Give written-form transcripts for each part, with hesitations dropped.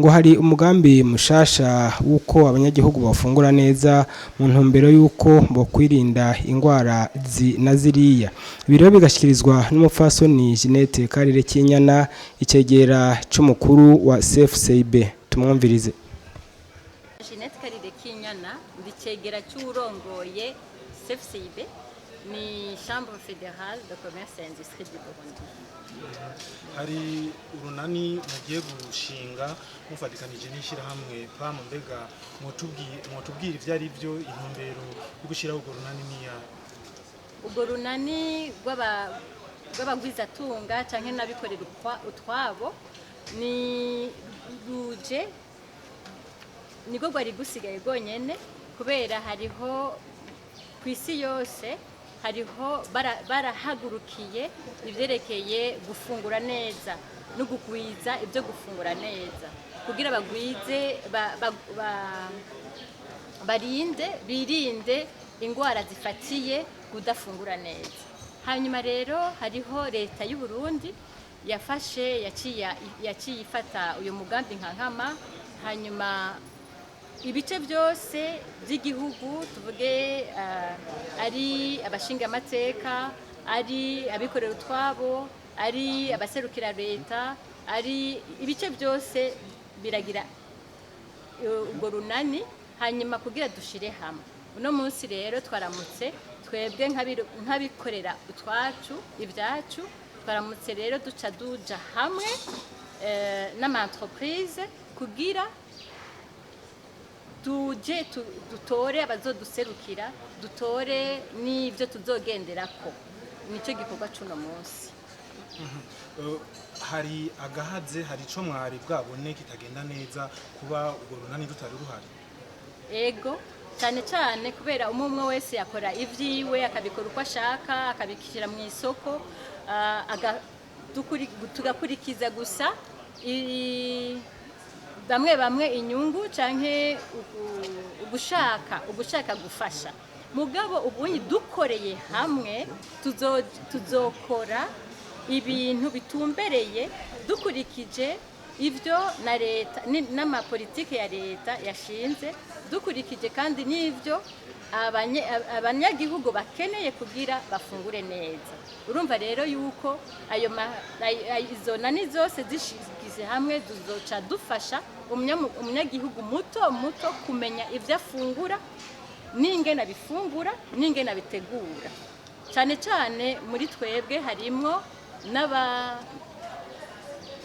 Ngo hari umugambi mushasha w'uko abanyagihugu bafungura neza mu ntumbero y'uko bokwirinda ingwara zi na ziriya. Ibi rero bigashyikirizwa n'umupfasoni Jeannette Karire Kinyana, icegera c'umukuru wa CFCIB. Tumwumvirize. Jeannette Karire Kinyana, ndi cegera c'uwurongoye CFCIB, ni Chambre Fédérale de Commerce et Industrie du Burundi. Hari urunani mugiye gushinga mufatikanije n'ishyirahamwe PAM. Mbega mwotubwira ivyo ari byo, intumbero yo gushyiraho urwo runani niya? Urwo runani rw'abagwizatunga canke n'abikorera utwabo ni ruje niko rwari gusigaye rwonyene, kubera hariho ku isi yose hariho barahagurukiye ivyerekeye gufungura neza no kugwiza ibyo gufungura neza kugira bagwize barinde birinde ingwara zifatiye kudafungura neza. Hanyuma rero hariho leta y'u Burundi yafashe yaciye ifata uyu mugambi nka nkama. Hanyuma ibice byose by'igihugu, tuvuge ari abashingamateka, ari abikorera utwabo, ari abaserukira leta, ari ibice byose biragira urwo runani, hanyuma kugira dushire hamwe. Uno munsi rero twaramutse twebwe nk'abikorera utwacu ibyacu, twaramutse rero duca duja hamwe n'ama entreprise kugira tuje dutore abazoduserukira, dutore n'ibyo tuzogenderako. Nicyo gikorwa c'uno munsi. Hari agahaze, hari ico mwari bwabone kitagenda neza kuba urwo runani rutari ruhari? Ego, cyane cyane kubera umwe umwe wese yakora ibyiwe, akabikora uko ashaka, akabishyira mu isoko, tugakurikiza gusa bamwe bamwe inyungu canke ugushaka gufasha. Mugabo ubunyi dukoreye hamwe tuzokora ibintu bitumbereye dukurikije ibyo na leta n'amapolitike ya leta yashinze, dukurikije kandi n'ibyo abanyagihugu bakeneye kugira bafungure neza. Urumva rero yuko ayo izo nani zose zishigize hamwe tuzoca dufasha umunyagihugu muto muto kumenya ibyo afungura n'ingene abifungura n'ingene abitegura. Cyane cyane muri twebwe harimwo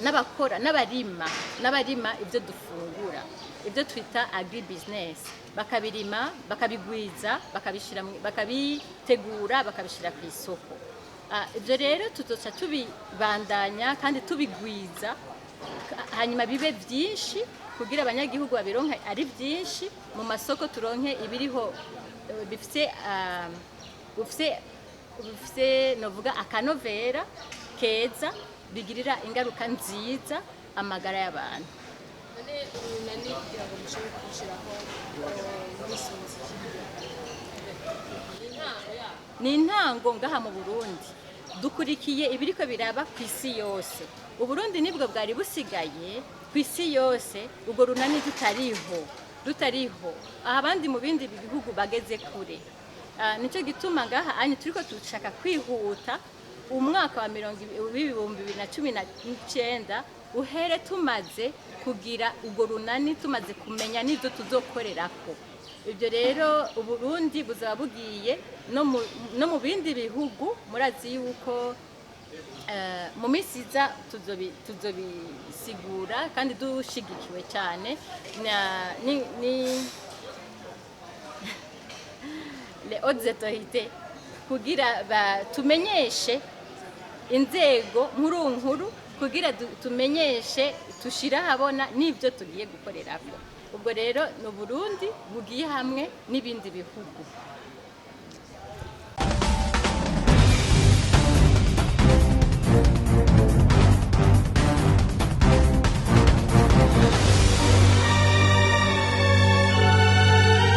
n'abakora n'abarima ibyo dufungura, ibyo twita agri business, bakabirima, bakabigwiza, bakabitegura, bakabishyira ku isoko. Ibyo rero tuzoca tubibandanya kandi tubigwiza, hanyuma bibe byinshi kugira abanyagihugu babironke ari byinshi mu masoko, turonke ibiriho bifite bifite novuga akanovera keza, bigirira ingaruka nziza amagara y'abantu. None urunani kugira ngo mushobore kurushiraho mwisunze iki? Intango yabo? Ni intango ngaha mu Burundi. Dukurikiye ibiriko biraba ku isi yose. Uburundi nibwo bwari busigaye ku isi yose urwo runani rutariho, aho abandi mu bindi bihugu bageze kure. Nicyo gituma ngaha anye turiko dushaka kwihuta, umwaka wa 2019 uhere tumaze kugira urwo runani, tumaze kumenya n'ibyo tuzokorerako. Ibyo rero Uburundi buzaba bugiye no mu bindi bihugu. Murazi yuko mu minsi iza tuzobisigura kandi dushigikiwe cyane na ni les hautes autorités kugira tumenyeshe inzego nkuru nkuru, kugira tumenyeshe, tushire ahabona n'ibyo tugiye gukorerako. Ubwo rero ni Uburundi bugiye hamwe n'ibindi bihugu.